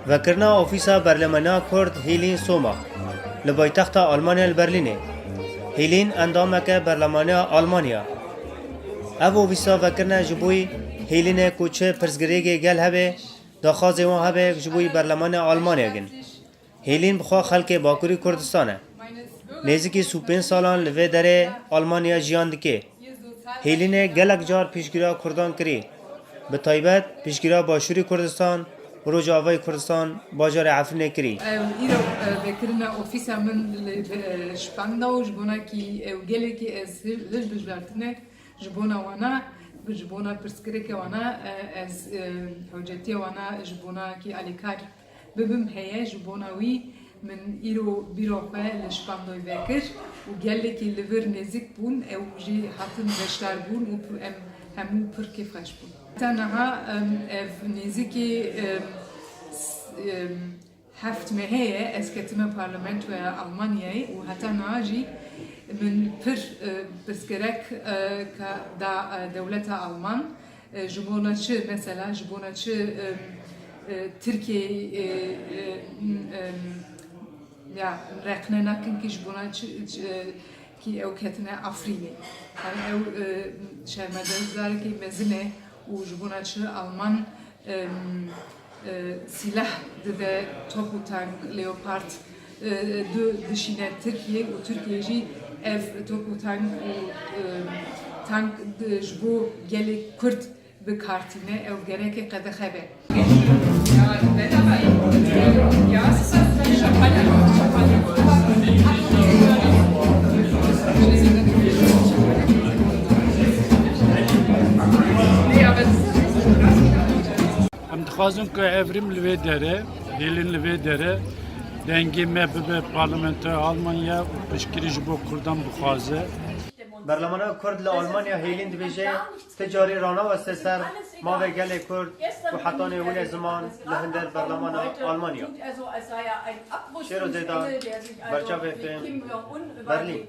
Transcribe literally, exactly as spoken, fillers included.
Vekirina Ofîsa Berlemaniya Kurd Hêlîn Soma li paytexta Almanya li Berlînê. Hêlîn endameke berlemaniya Almanya. Ev ofîsa vekirine ji bo Hêlînê ku çi pirsgirêkê gel hebe, daxwazê wan hebe ji bo berlemaniya Almanya gin. Hêlîn bi xwe xelkê Bakurî Kurdistan e. Nêzîkî sî û pênc salan li vê derê Almanya jiyan dike. Hêlînê gelek car piştgiriya Kurdan kirî. Bi taybet piştgiriya Başûrî Kurdistan û Rojavayê Kurdistan bajarê Efrînê kirî. Ew îro, e, vekirina ofîsa min li, e, Spandau ji bona kî ew gelekî ez hil, hil bijdartine ji bona wana, ji bona pirsgirêke wana, e, ez, e, hewcetiya wana ji bona kî alîkar bibim heye, ji bona wî min îro bîra xwe li Şpandoy vekir û gelekî li vir nêzik bûn, ew jî hatin beşdar bûn û pi-, em hemû pir kêfxweş bûn. Heta niha, em, ev nêzikî, em, s-, em, heft mehê ye ez ketime parlamentoya Almanyayê û heta niha jî min pir, e, pirsgirêk, e, ka da, e, dewleta Alman. E, ji bona çi, mesela, ji bona çi, em, e, Tirkiyeyê, e, e, em, ya, reqne nakin ki ji bona çi, çi, e, ki ew ketine Afrînê. Yani ew, e, şermezareke mezin e û ji bona çi Alman, em, e, sîlah dide, top û tank, Leopard, e, du dişîne Tirkiye û Tirkiye jî ev top û tank û, e, tank di, ji bo gelê Kurd bi kar tîne, ew gereke qedexe be. Em dixwazin ku Evrim li vê dere, Hêlîn li vê dere, dengê me bibe parlamentoya Almanya û piştgirî ji bo Kurdan bixwaze. Berlemana Kurd li Almanya Hêlîn dibêje, ti carî ranaweste ser mavê gelê Kurd û hetanê wine ziman li hinder berlemana Almanya. Şêro Zêdan, Berçavê Fêm, Berlîn.